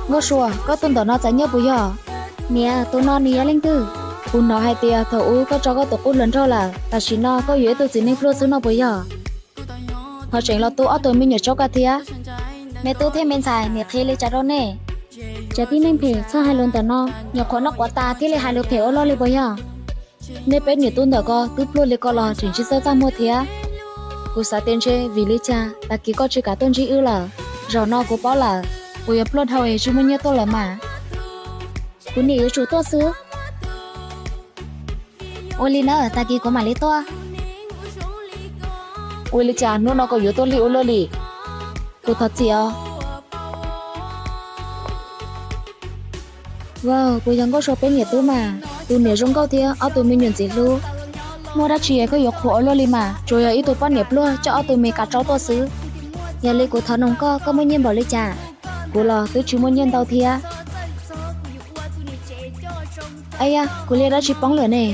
Nkauj Sua, koj tuaj ntawm no txawm nyob puas yog? Niam, tus no nws yog leej twg? Kuv hnov hais tias thaum ub koj tso koj tus qub hluas nraug lawm, tam sim no koj yuav ib tug txiv neej pluag xwb no puas yog? Ho tseem los tu ob tug me nyuam tsaub koj thiab. Me tub thiab me ntxhais, niam qhia li cas rau nej? Cov tib neeg phem txhob hais lus ntawm no, nyuam qhuav noj quav tas thiaj li hais lus phem ua luaj li puas yog? Nej peb niam tub ntawm ko twb pluag li ko los tseem tsis txawj txaj muag thiab. Kuv xav tias ntshe vim li cas tag kis koj tsis kam tuaj ntsib wb lawm. Zaum no kuv paub lawm, kuv yuav pluag dhau es tsis muaj nyiaj tuaj lawm mas. Kuv niam yuav tsum tuaj xwb. Ua li na, tag kis kuv mam li tuaj. Ua li cas hnub no koj yuav tuaj lig ua luaj li? Kuv thov txim os. Wow, puas yog Nkauj Sua peb niam tub mas, tus niam zoo nkauj thiab ob tug me nyuam ntxim hlub. Muaj dab tsi koj yuav qhuas ua luaj li mas, tsuas yog ib tug poj niam pluag coj ob tug me kav tsaub tuaj xwb. Yog li kuv thov noog koj, koj muaj nyiaj npaum li cas? Kuv los twb tsis muaj nyiaj ntau thiab. Aib yam, kuv liaj dab tsi poob lawm ne?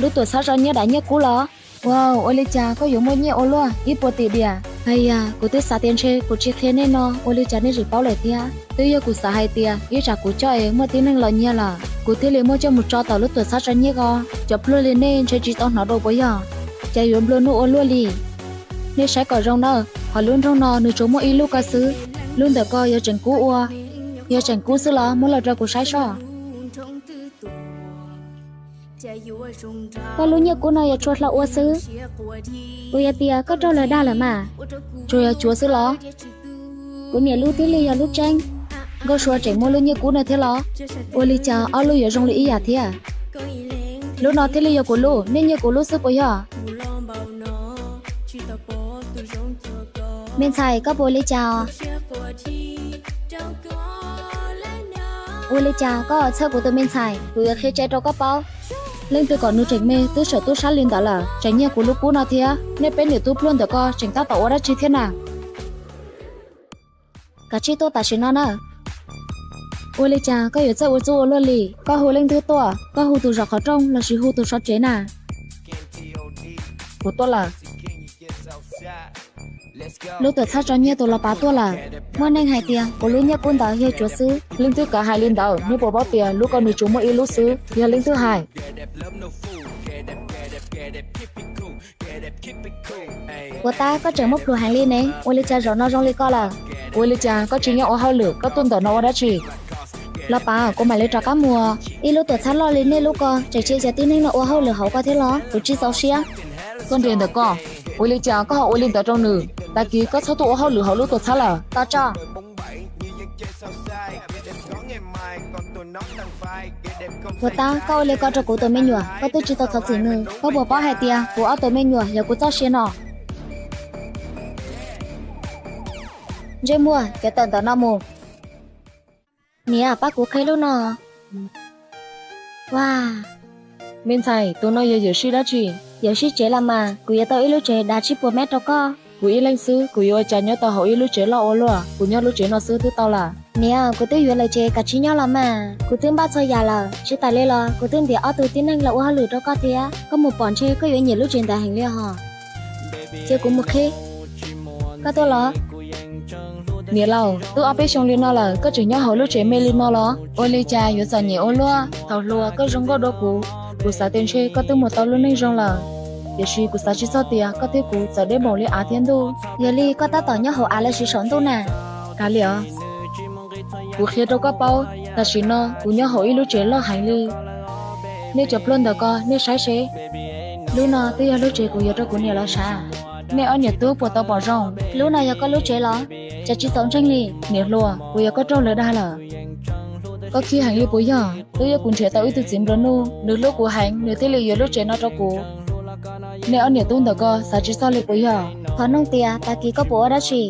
Lub tuam txhab tso nyiaj dav nyiaj kub los? Wow, ua li cas koj yuav muaj nyiaj ua luaj ib puas tim diam? Aib yam, kuv twb xav tias ntshe kuv tsis qhia nej no ua li cas nej tsis paub lawm thiab. Twb yog kuv xav hais tias ib tsam kuv coj es muaj tib neeg los nyiag lawm, kuv thiaj li muab coj mus tso tom lub tuam txhab tso nyiaj ko. Cov pluag li nej ntshe tsis tau hnov dua puas yog? Cas yuav nplua nuj ua luaj li? Nej saib kom zoo nawb, hauv lub nroog no nws tsuas muaj ib lub ko xwb. Lub ntawm ko yog tseem kub ua, yog tseem kub xwb los muab los rau kuv saib soj. Koj lub nyiaj kub no yog tshua hlo ua xwb. Kuv yog tias koj raug lawv dag lawm mas. Tsuas yog cuav xwb los? Kuv niam lub thiaj li yog lub tseeb. Nkauj Sua tseem muaj lub nyiaj kub no thiab los? Ua li cas ob lub yuav zoo li ib yam thiab? Lub no thiaj li yog kuv lub, nej nyiag kuv lub xwb puas yog? Me ntxhais, koj puas ua li cas os? Ua li cas koj txhawj kuv tus me ntxhais? Kuv yuav qhia tsev rau koj paub. Leej twg kom nws tseem me twb tseem tub sab li ntawd lawm, tseem nyiag kuv lub kub no thiab. Nej peb niam tub pluag ntawm ko tseem tab tom ua dab tsi thiab na? Kav tsij tuaj tam sim no na. Ua li cas koj yuav txawj ua txuj ua luaj li? Koj hu leej twg tuaj? Koj hu tus zov qhov rooj lossis hu tus sov tsev na? Kuv tuaj lawm. Lub tuam txhab tso nyiaj tus los pav tuaj lawm. Muaj neeg hais tias kuv lub nyiaj kub ntawd yog cuav xwb. Leej twg kav hais li ntawd? Nej puas paub tias lub ko nws tsuas muaj ib lub xwb? Yog leej twg hais? Puas tab, koj tseem muaj plhus heev li ne, ua li cas zaum no zoo li ko lawm? Ua li cas koj tsis nyob ua hauj lwm, koj tuaj ntawm no ua dab tsi? Los pav, kuv mam li rov qab mus. Ib lub tuam txhab loj li nej lub ko tseem cia cov tib neeg no ua hauj lwm hauv ko thiab los? Kuv tsis txaus siab. Koj nres ntawm ko. Ua li cas koj ho ua li ntawd rau nws? Tag kis koj txhob tuaj ua hauj lwm hauv lub tuam txhab lawm. Tos tso. Puas tab, koj ua li ko rau kuv tus me nyuam, koj twb tsis tau thov txim nws. Koj puas paub hais tias kuv ob tug me nyuam yog kuv txoj sia no? Ntsej muag, cov tawm ntawm no mus. Niam, pab kuv qhib lub no. Ua, me ntxhais, tus no yog yawm sij dab tsi? Yawm sij tsev los mas, kuv yuav tau ib lub tsev dav tsib puas mev rau koj. Kuv ib leeg xwb, kuv yuav ua cas nyob tau hauv ib lub tsev loj ua luaj? Kuv nyob lub tsev no xwb twb tau lawm. Niam, kuv twb yuav lawm ces kav tsij nyob los mas. Kuv twb npaj txhua yam lawm, tsis tas li los kuv twb ntiav ob tug tib neeg los ua hauj lwm rau koj thiab. Koj mus pom ntshe koj yuav nyiam lub tsev ntawd heev li hos. Cia kuv mus qhib. Koj tuaj los? Niam laus, twb ob peb xyoo li no lawm koj tseem nyob hauv lub tsev me li no los? Ua li cas yuav txom nyem ua luaj? Thaum hluas koj zoo nkauj dua kuv, kuv xav tias ntshe koj twb mus tau lub neej zoo lawm. Tiam sis kuv xav tsis txog tias koj thiab kuv txawm deb npaum li av thiab ntuj. Yog li koj tab tom nyob hauv av los sis saum ntuj na? Kav liam os. Kuv qhia rau koj paub, tam sim no kuv nyob hauv ib lub tsev loj heev li. Nej cov pluag ntawm ko nej saib seb. Lub no twb yog lub tsev kuv yuav rau kuv niam lawv sav. Nej ob niam tub puas tau pom zoo? Lub no yog koj lub tsev los? Cas tsis txaus ntseeg li. Niam hluas, puas yog koj raug lawv dag lawm? Koj khib heev li puas yog? Twb yog kuv nrhiav tau ib tug txiv nplua nuj, nws hlub kuv heev nws thiaj li yuav lub tsev no rau kuv. Nej ob niam tub ntawm ko xav tsis txog li puas yog? Thov noog tias tag kis koj puas ua dab tsi?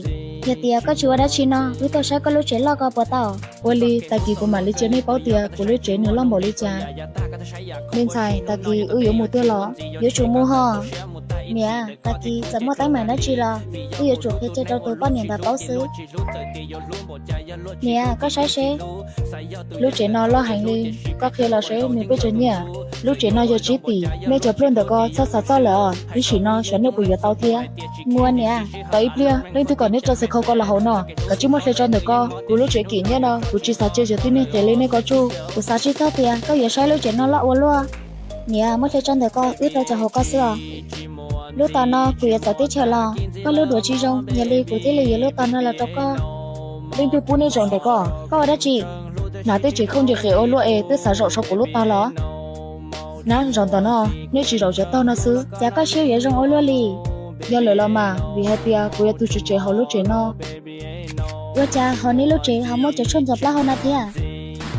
Yog tias koj tsis ua dab tsi no, wb tuaj saib koj lub tsev loj ko puas tau? Ua li tag kis kuv mam li cia nej paub tias kuv lub tsev nws loj npaum li cas. Me ntxhais, tag kis wb yuav mus tiag los? Yuav tsum mus hos. Niam, tag kis txawm muaj teeb meem dab tsi los wb yuav tsum qhia tseg rau tus poj niam ntawd paub xwb. Niam, koj saib seb, lub tsev no loj heev li, koj qhia los seb nws pes tsawg nyiaj. Lub tsev no yog tsib tim, nej cov pluag ntawm ko txhob xav txog lawm os, ib sim no xyov nej puas yuav tau thiab. Muaj niam, tos ib pliag, leej twg kom neb tso xes khau ko los hauv no, koj tsis muab hle tso ntawm ko. Kuv lub tsev kim nyiaj no kuv tsis xav cia yog tib neeg qias li nej ko tsuj. Kuv xav tsis txog tias koj yuav saib lub tsev no loj ua luaj. Niam, muab hle tso ntawm ko, wb rau cov hauv ko xwb os. Lub tom no kuv yuav txav teb chaws los, koj lub duav tsis zoo, yog li kuv thiaj li yuav lub tom no los rau koj. Leej twg pub nej zaum ntawm ko? Koj ua dab tsi? Hnav tej tsev khooj ntsis qis ua luaj es twb xav zaum saum kuv lub tog los? Nab, zaum ntawm no, nej tsis zaum cov tog no xwb. Cas koj siab yuav zoo ua luaj li? Yog lawm los mas, vim hais tias kuv yog tus tswv tsev hauv lub tsev no. Ua cas hauv nej lub tsev ho muaj cov tshuaj ntxuav plaub hau no thiab?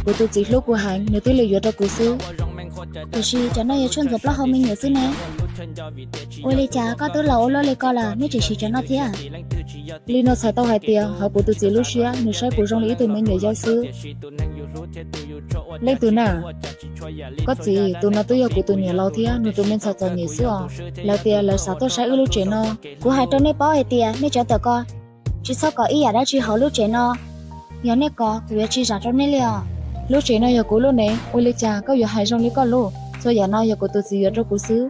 Kuv tus txiv hlub kuv heev, nws thiaj li yuav rau kuv xwb. Tiam sis cov no yog tshuaj ntxuav plaub hau me nyuam xwb ne. Ua li cas koj twb laus ua luaj li ko lawm nej tseem siv cov no thiab? Li no txhais tau hais tias hauv kuv tus txiv lub siab nws saib kuv zoo li ib tug me nyuam yaus xwb. Leej twg na? Koj txiv, tus no twb yog kuv tus niam laus thiab nws tus me ntxhais txom nyem xwb os. Lawv tias lawv xav tuaj saib wb lub tsev no. Kuv hais rau nej paub hais tias nej cov ntawm ko tsis txhob kov ib yam dab tsi hauv lub tsev no. Yog nej kov kuv yuav tsis zam rau nej li os. Lub tsev no yog kuv lub ne, ua li cas koj yuav hais zoo li koj lub? Txhua yam no yog kuv tus txiv yuav rau kuv xwb.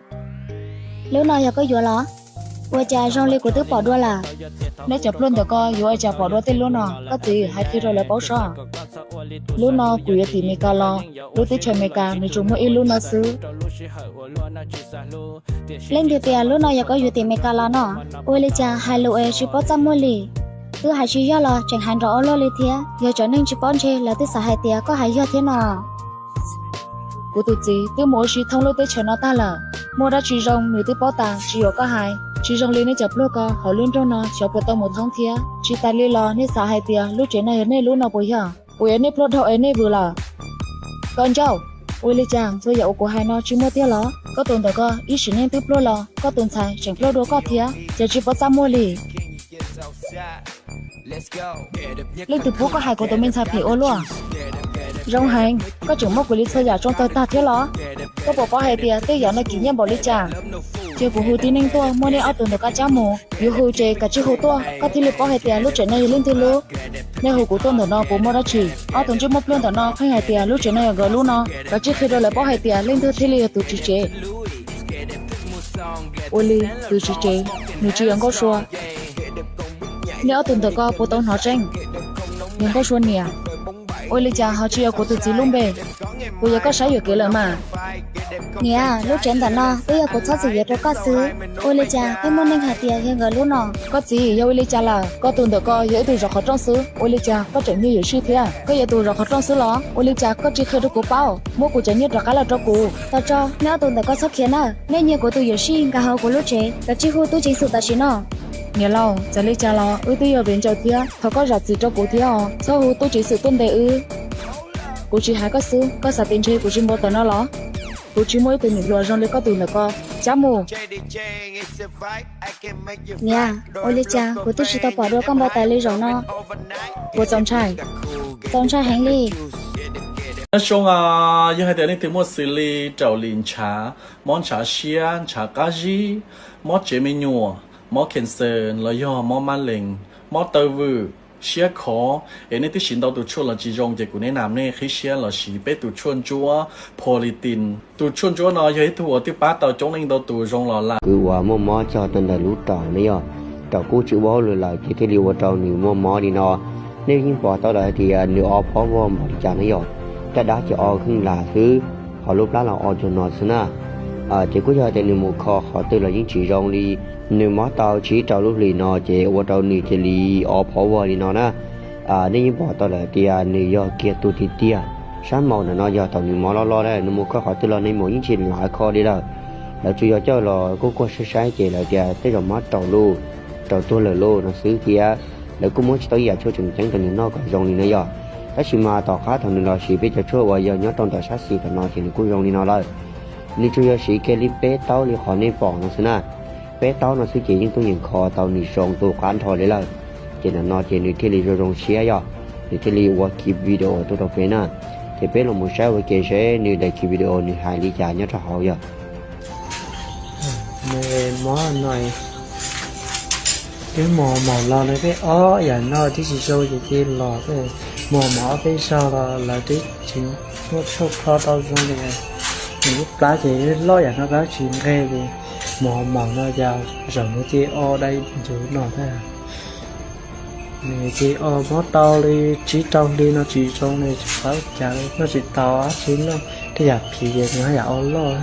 Lub no yog koj yuav los? Ua cas zoo li kuv twb pom dua lawm? Nej cov pluag ntawm ko yuav ua cas pom dua tej lub no? Koj txiv, hais qhia rau lawv paub sob. Lub no kuv yuav tim Mes Kas los, lub teb chaws Mes Kas nws tsuas muaj ib lub no xwb. Leej twg tias lub no yog koj yuav tim Mes Kas los no? Ua li cas hais lus es tsis paub txaj muag li? Twb hais tsis yog los tseem hais nrov ua luaj li thiab. Yog cov neeg tsis paub ntshe lawv twb xav hais tias koj hais yog thiab no. Kuv tus txiv twb mus ua si thoob lub teb chaws no tag lawm, muaj dab tsi zoo nws twb paub tas tsis yuam koj hais. Tsis zoo li nej cov pluag ko hauv lub nroog no xyov puas tau mus thoob thiab. Tsis tas li los nej xav hais tias lub tsev no yog nej lub no puas yog? Kuv yuav nej pluag dhau es nej vwm lawm. Koj ncauj, ua li cas txhua yam uas kuv hais no tsis muaj tiag los? Koj tus ntawm ko ib sim neej twb pluag los koj tus ntxhais tseem pluag dua koj thiab, ces tsis paub txaj muag li. Leej twg pub koj hais kuv tus me ntxhais phim ua luaj? Zoo heev, koj tseem muab kuv li txhua yam tsoo tawg tag thiab los? Koj puas paub hais tias tej yam no kim nyiaj npaum li cas? Cia kuv hu tib neeg tuaj muab nej ob tug ntawm ko cab mus. Yuav hu ces kav tsij hu tuaj, koj thiaj li paub hais tias lub tsev no yog leej twg lub. Nej hu kuv tuaj ntawm no puas muaj dab tsi? Ob tug ntsej muag pluag ntawm no pheej hais tias lub tsev no yog nkawd lub no, kav tsij qhia rau lawv paub hais tias leej twg thiaj li yog tus tswv tsev. Ua li, tus tswv tsev nws tsis yog Nkauj Sua. Nej ob tug ntawm ko puas tau hnov tseeb? Yog Nkauj Sua niam. Ua li cas ho tsis yog kuv tus txiv lub npe? Puas yog koj saib yuam kev lawm mas? Niam, lub tsev ntawm no twb yog kuv txhob txwm yuav rau koj xwb. Ua li cas pheej muaj neeg hais tias yog nkawd lub no? Koj txiv, yog ua li cas lawm? Koj tus ntawm ko yog ib tug zov qhov rooj xwb, ua li cas koj tseem nyiag yuam sij thiab? Koj yog tus zov qhov rooj xwb los? Ua li cas koj tsis qhia rau kuv paub, muab kuv cov nyiaj rov qab los rau kuv? Tos tso, nej ob tug ntawm ko txhob khiav nawb, nej nyiag kuv tus yuam sij nkag hauv kuv lub tsev, kav tsij hu tub ceev xwm tam sim no. Niam laus, txawm li cas los wb twb yog viv ncaus thiab, thov koj zam txim rau kuv thiab os, txhob hu tub ceev xwm tuaj ntes wb. Kuv tsis hais koj xwb, koj xav tias ntshe kuv tsis npau taws no los? Kuv tsis muaj ib tug niam hluas zoo li koj tus ntawm ko. Cab mus. Niam, ua li cas kuv twb tsis tau pom dua koj npau taws li zaum no? Puas txaus ntshai? Txaus ntshai heev li. Nyob zoo, yog hais tias leej twg muaj xws li raum lim ntshav, mob ntshav siab, ntshav qab zib, mob tsev me nyuam, mob cancer los yog mob mab lees, mob taw vwm, siab khov, es nej twb siv ntau tus tshuaj los tsis zoo ces kuv nes nam nej qhib siab los siv peb tus tshuaj ntsuab Politin. Tus tshuaj ntsuab no yog ib tug uas twb pab tau coob leej ntau tus zoo los lawm. Kuv uas muaj mob cog tau ntawm lub raum ne yog, raum kub tsis ua hauj lwm lawm ces thiaj li ua rau nws muaj mob li no. Nej yeej pom tau lawm hais tias nws o phob vog npaum li cas ne yog, caj dab ces o kheej lam xwb, ho lub plab los o cuag no xwb na. Ces kuj yog tias nws mus kho qhov twg los yeej tsis zoo li. Nws mob tau tsib rau lub hlis no ces ua rau nws cia li o phob vog li no na. Nej yeej pom tau lawm tias nws yog kiag tus tiag tiag. Sab maum ntawm no yog thaum nws mob loj loj na, nws mus kho qhov twg los nws mus yeej tsis lam kho li lawm. Lawv tsuas yog coj los kuj kuaj saib saib ces lawv tias tej zaum mob raum lauj, raum tuag lawm lauj no xwb thiab. Lawv kuj muab tsis tau ib yam tshuaj tseem ceeb rau nws noj kom zoo li no yog. Tab sis mas tom qab thaum nws los siv peb cov tshuaj uas yog nyob rau ntawm sab xis tom no ces nws kuj zoo li no lawm. Nws tsuas yog siv kiag li peb taub li qhov nej pom no xwb na. Peb taub no xwb ces yeej tuaj yeem kho tau nws zoo tu qab nrho li lawm. Ces ntawm no ces nws thiaj li zoo zoo siab yog, nws thiaj li ua kiv video tuaj rau peb na. Ces peb los mus saib ua ke seb nws daim kiv video nws hais li cas nyob rau hauv yog. Nws mob no, twb mus mos los nws peb ob yam no twb tsis zoo ces cia los, mus mos ob peb zaug los lawv twb tsis muaj tshuaj kho tau zoo li. Nws lub plab ces loj yam no kab tsis nqeg li, mus mos no cas zaum no cia o dai ncuv no thiab. Nws ces o mob tau li tsib rau hli no tsis zoo li, tsis paub cas li, noj tsis tau dab tsi, noj tej yam phiv ces nws haj yam o loj.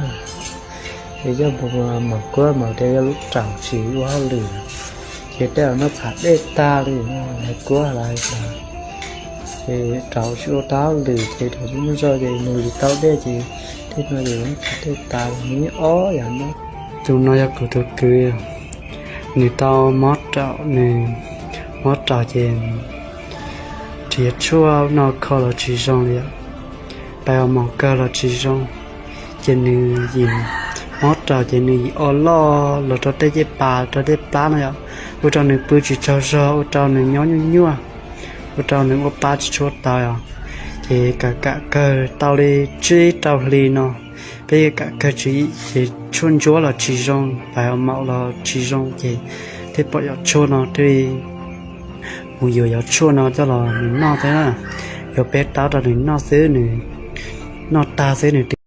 Ces yog mus mos kuab mas tias yog lub raum tsis ua hauj lwm, ces tej zaum noj txhav dej tag li no, lawv kuab lawv hais tias, ces raum tsis ua tau hauj lwm ces raum tsis muaj zog ces nws tsis tau dej ces tej no ces noj txhav dej tas li, nws ob yam no. Tus no yog kuv tus kwv, nws tau mob raum, nws mob raum ces nrhiav tshuaj no kho los tsis zoo li, pais ua mos kawg los tsis zoo, ces nws yim mob raum ces nws yim o loj los rau tej cej pas rau tej plab no yom, ua rau nws pw tsis tsaug zog, ua rau nws nyob nyuaj nyuaj, ua rau nws ua pa tsis tshua tau yom. Ces kam kam kawg tau li tsib rau hli no, peb yeej kam kawg tswv yim ces tshuaj ntsuab los tsis zoo, pais ua maum los tsis zoo, ces thiaj pom yog tshuaj no thiaj li mus yuav yog tshuaj no coj los nws noj thiab na. Yuav peb taub rau nws noj xwb, nws noj tag xwb nws